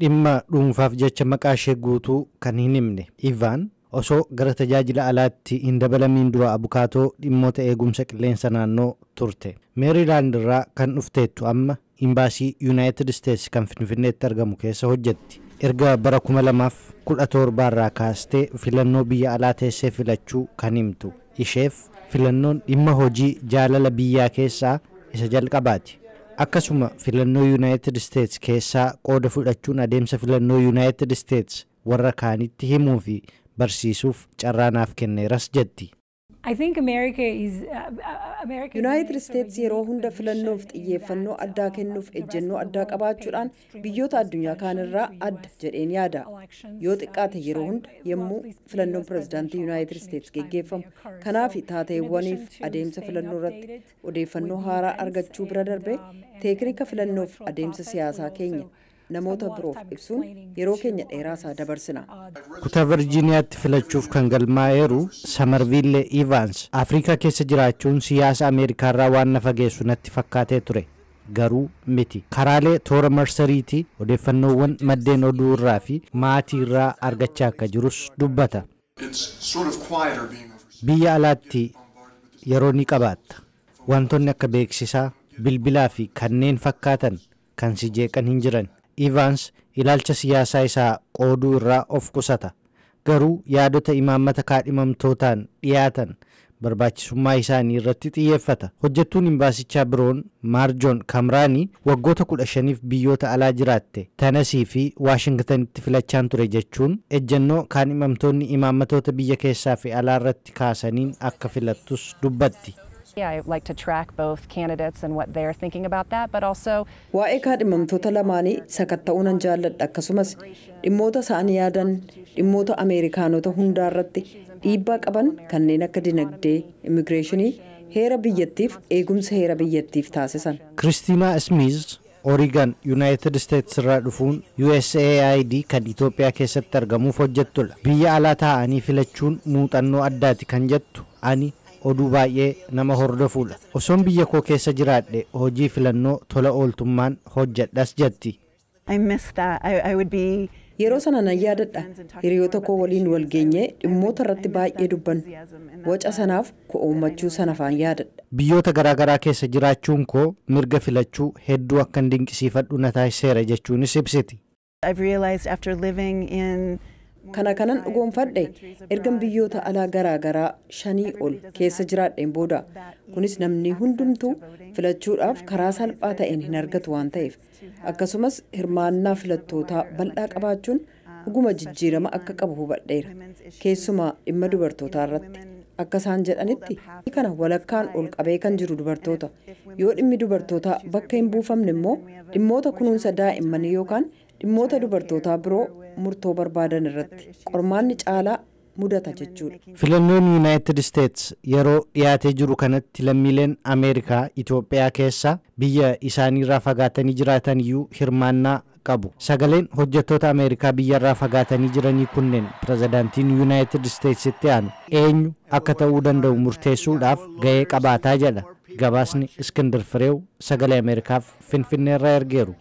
Dhimma dhuunfaaf jecha maqaa ishee guutuu kan hin himne Ivaan, osoo gara tajaajila alaatti hin dabalamiin dura abukaatoo dhimmoota eegumsa qilleensa naannoo turte. Meerilaand irraa kan dhufteettu amma imbaasii Yuunaayitid Isteetsi kan Finfinneetti argamu keessa hojjetti. Erga bara 2017 irraa kaastee filannoo biyya alaa teessee filachuu kan himtu isheef, filannoon dhimma hojii jaalala biyyaa keessaa isa jalqabaati. Akkasuma filannoo Yuunaayitid Isteetsi keessaa qooda fudhachuun adeemsa filannoo Yuunaayitid Isteetsi warra kaanitti himuu fi barsiisuuf carraa naaf kenneeras jetti. Yuunaayitid Isteetsi yeroo hunda filannoof xiyyeeffannoo addaa kennuuf ejjennoo addaa qabaachuudhaan biyyoota addunyaa kaanirraa adda jedheen yaada. Yoo xiqqaate yeroo hunda yommuu filannoon pirezidaantii Yuunaayitid Isteetsi geggeeffamu, kanaaf taateewwaniif adeemsa filannoo irratti odeeffannoo haaraa argachuu bira darbee teeknika filannoof adeemsa siyaasaa keenya namoota biroof ibsuun yeroo keenya dheeraasaa dabarsina. Kutaa Virjiiniyaatti filachuuf kan galmaa'eeru Samarviille Evans, Afrikaa keessa jiraachuun siyaasa Ameerikaarraa waan na fageessu natti fakkaatee ture. Garuu miti. Karaalee toora marsariitii, odeeffannoowwan maddeen oduu irraa fi maatii irraa argachaa akka jirus dubbata. Biyya alaatti yeroo ni qabaatta. Wantoonni akka beeksisaa, bilbilaa fi kanneen fakkaatan kan si jeeqan hin jiran. Evans ilaalcha siyaasaa isaa qooduu irraa of qusata. Garuu yaadota imaammata kaadhimamtootaan dhiyaatan barbaachisummaa isaanii irratti xiyyeeffata. Hojjettuun imbaasichaa biroon Maarjoon Kamraanii waggoota 15f biyyoota alaa jiraatte, Tanasii fi Waashingtanitti filachaan ture jechuun ejjennoo kaadhimamtoonni imaammatoota biyya keessaa fi alaa irratti kaasaniin akka filattus dubbatti. I like to track both candidates and what they're thinking about that, but also Waa'ee kaadhimamtoota lamaanii sakatta'uu nan jaalladha, akkasumas dhimmoota isaan yaadan, dhimmoota Ameerikaanota hundaa irratti dhiibbaa qaban kanneen akka dinagdee, immigireeshinii, heera biyyattiif eegumsa heera biyyattiif taasisan. Kiristiinaa Smith Oregon, Yuunaayitid Isteetsi irraa dhufuun USAID kan Itoophiyaa keessatti argamuuf hojjettudha. Biyya alaa taa'anii filachuun muuxannoo addaati kan jettu, ani oduu baay'ee nama hordofuudha. Osoon biyya koo keessa jiraadhe hojii filannoo tola ooltummaan hojjedhas jetti. I miss that. I would be Yeroo sana nan yaadadha. Hiriyoota koo waliin wal geenyee dhimmoota irratti baay'ee dubbannu. Waca sanaaf ko'oommachuu sana faan yaadadha. Biyyoota garaagaraa keessa jiraachuun koo mirga filachuu hedduu akkan dinqisiifadhu na taasiseera jechuunis ibsiti. I've realized after living in Kana kanan dhugoonfadhe ergan biyyoota alaa garaa garaa shanii ol keessa jiraadheen booda. Kunis namni hundumtuu filachuudhaaf karaa salphaa ta'een hin argatu waan ta'eef. Akkasumas hirmaannaa filattootaa bal'aa qabaachuun dhuguma jijjiirama akka qabu hubadheera. Keessumaa dhimma dubartootaa irratti. Akka isaan jedhanitti kana walakkaan ol qabee kan jiru dubartoota. Yoo dhimmi dubartootaa bakka hin buufamne immoo dhimmoota kunuunsa daa'immanii yookaan dhimmoota dubartootaa biroo murtoo barbaadan irratti qormaanni caalaa mudata jechuudha. Filannoon Yuunaayitid Isteets yeroo dhiyaatee jiru kanatti lammiileen Ameerikaa Itoophiyaa keessa biyya isaaniirraa fagaatanii jiraatan iyyuu hirmaannaa qabu. Sagaleen hojjettoota Ameerikaa biyyarraa fagaatanii jiranii kunneen pirezidaantiin Yuunaayitid Isteetsitti aanu eenyu akka ta'uu danda'u murteessuudhaaf ga'ee qabaataa jedha. Gabaasni Iskindir Fireew Sagalee Ameerikaaf Finfinneerraa ergeeru.